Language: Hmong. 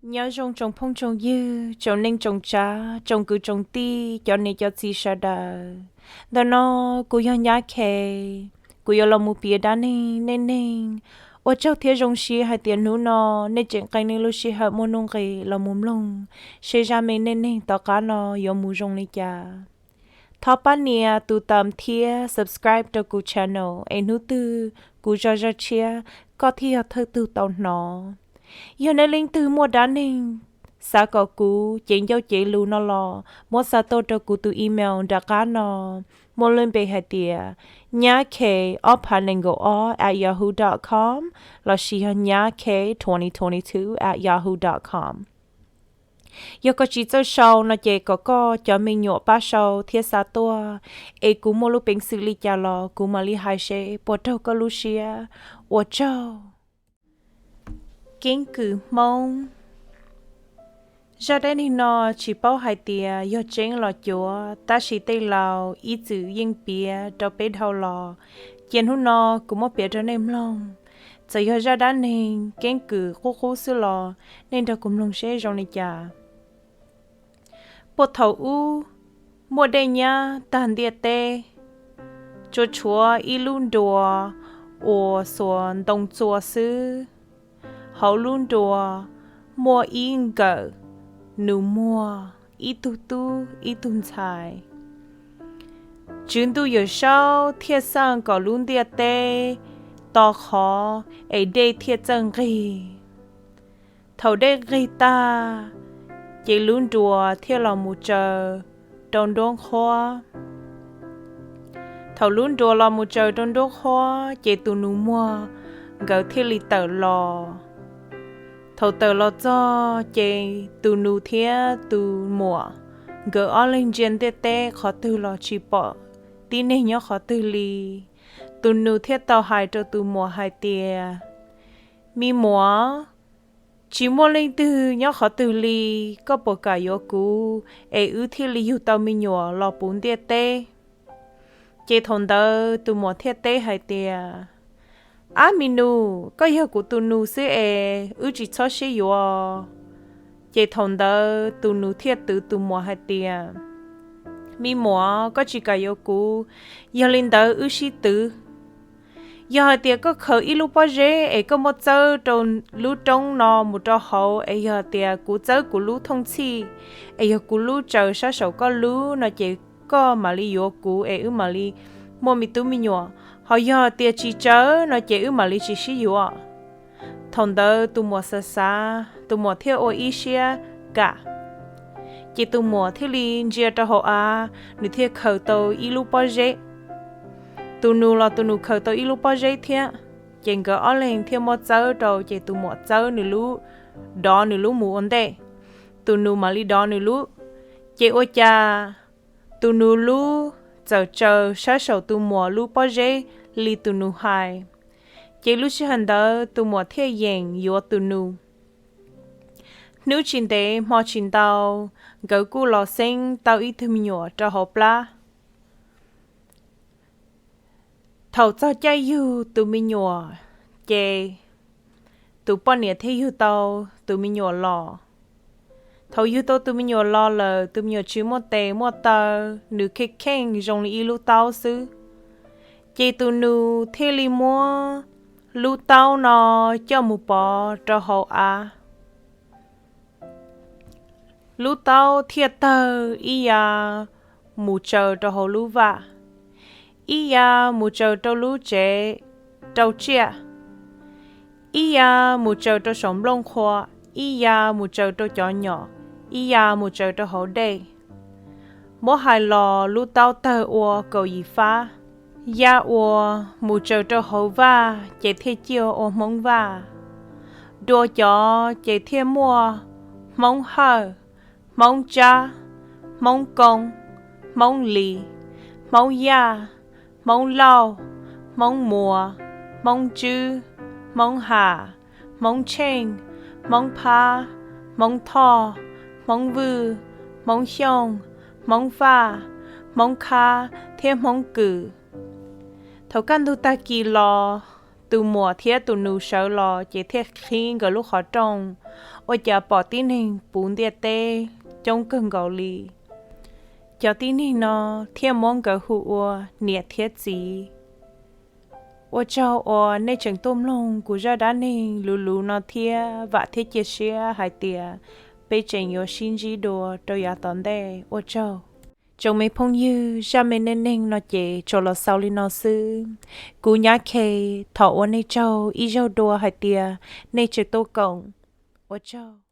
Nyob zoo tsoom phooj tsoom ywg, tsoom neej tsoom tsav, tsoom kwv tsoom tij, cov niam cov txiv sawv daws. Ntawm no kuv yog Nyab Khe, kuv yuav los mus piav dab neeg nej neeg. Ua tsaug thiab zoo siab hais tias hnub no nej tseem qee nej lub sij hawm muaj nuj nqis los mus mloog seb zaj me neej neeg tom qab no yuav mus zoo li cas. Thov pab nias tus tawm thiab subscribe rau kuv channel es hnub twg kuv zaj zaj tshiab koj thiaj yog thawj tug tau hnov. Yog nej leej twg muaj dab neeg xav kom kuv cev ncauj cev lus no los muab xa tuaj rau kuv tus email nram qab no, muaj lub npe hais tias nyab khe ob phav nees nkaum ob at yahoo dot com lossis yog nyab khe twenty twenty two at yahoo dot com. Yog koj tsis txawj sau no ces kom koj cov me nyuam pab sau thiab xa tuaj, es kuv muaj lub peev xwm li cas los kuv mam li hais seb puas raug koj lub siab. Ua tsaug. Keeb kwm Hmoob. Zaj dab neeg no tsis paub hais tias yog tseeb los cuav, tab sis tej laus ib txwm yeej piav rau peb dhau los, ces hnub no kuv muab piav rau nej mloog. Txawm yog zaj dab neeg keeb kwm qub qub xwb los nej nrog kuv mloog seb zoo li cas. Puag thaum ub, muaj dej nyab tag ntiaj teb, tsuas tshuav ib lub nruas uas xuas ntoo txua xwb. Hauv lub nruas muaj ib nkawm nus muag, ib tug tub ib tug ntxhais. Tswv Ntuj Yawm Saub thiaj xaj kom lub ntiaj teb to qhov es dej thiaj txawj nqig. Thaum dej nqig tag, ces lub nruas thiaj los mus tsaws rau nruab qhuab. Thaum lub nruas los mus tsaws rau nruab qhuab, ces tus nus muag nkawd thiaj li tawm los. Thaum tawm los txog, ces tus nus thiab tus muam nkawd ob leeg ntsia ntiaj teb qhov twg los tsis pom tib neeg nyob qhov twg li. Tus nus thiaj tau hais rau tus muam hais tias, Me muam, tsis muaj leej twg nyob qhov twg li, koj puas kam yuav kuv es wb thiaj li yug tau me nyuam los puv ntiaj teb? Ces thaum ntawd tus muam thiaj teb hais tias, Ab, me nus, koj yog kuv tus nus xwb es wb tsis txhob sib yuav. Ces thaum ntawd tus nus thiaj twv tus muam hais tias, Me muam, koj tsis kam yuav kuv, yog li ntawd wb sib twv. Yog hais tias koj khaws ib lub pob zeb es koj muab txawb rau lub roob no mus rau hauv, es yog hais tias kuv txawb kuv lub thooj txhij, es yog kuv lub tsaws sab saum koj lub no ces koj mam li yuav kuv es wb mam li muaj me tub me nyuam, ho yog tias tsis tsaws no ces wb mam li tsis sib yuav. Thaum ntawd tus muam xav xav, tus muam thiaj ua ib siab kam. Ces tus muam thiaj li ntsia rau hauv av, nws thiaj khaws tau ib lub pob zeb. Tus nus los tus nus khaws tau ib lub pob zeb thiab. Ces nkawd ob leeg thiaj muab txawb rau, ces tus muam txawb nws lub, dov nws lub mus ua ntej, tus nus mam li dov nws lub. Ces ua cas tus nus lub txawm tsaws sab saum tus muam lub pob zeb li tus nus hais. Ces lub sij hawm ntawd tus muam thiaj yeem yuav tus nus. Hnub tsis ntev hmo tsis ntau, nkawd kuj los xeeb tau ib tug me nyuam rau hauv plab. Thaum txog caij yug tus me nyuam, ces tus poj niam thiaj yug tau tus me nyuam los. Thaum yug tau tus me nyuam los lawm, tus me nyuam tsis muaj tes muaj taw, nws kheej kheej zoo li ib lub taub xwb. Ces tus nus thiaj li muab lub taub no coj mus pov rau hauv av. Lub taub thiaj tawg ib ya mus tsaws rau hauv lub vaj, ib ya mus tsaws rau lub tsev rau tsiaj, ib ya mus tsaws rau saum nplooj qhua, ib ya mus tsaws rau cov nyom, ib ya mus tsaws rau hauv dej. Muab hais los lub taub tawg ua kaum yim fab. Ya uas mus tsaws rau hauv vaj ces thiaj ciaj ua Hmoob Vaj. Dua cov ces thiaj muaj Hmoob Hawj, Hmoob Tsab, Hmoob Koob, Hmoob Lis, Hmoob Yaj, Hmoob Lauj, Hmoob Muas, Hmoob Tswb, Hmoob Ham, Hmoob Tsheej, Hmoob Phab, Hmoob Thoj, Hmoob Vwj, Hmoob Xyooj, Hmoob Vaj, Hmoob Khab thiab Hmoob Kwm. Thaum kaj ntug tag kis los, tus muam thiab tus nus sawv los ces thiaj qhib nkawd lub qhov rooj, ua cas pom tib neeg puv ntiaj teb coob kawg nkaus li. Cov tib neeg no thiaj muab nkawd hu ua niam thiab txiv. Ua tsaug uas nej tseem tuaj mloog kuv zaj dab neeg luv luv no thiab vam thiab cia siab hais tias peb tseem yuav sib ntsib dua rau yav tom ntej. Ua tsaug. Tsoom me phooj ywg, zaj me neej neeg no ces tsuas los xaus li no xwb. Kuv Nyab Khe thov ua nej tsaug ib zaug dua hais tias nej tseem tuaj koom. Ua tsaug.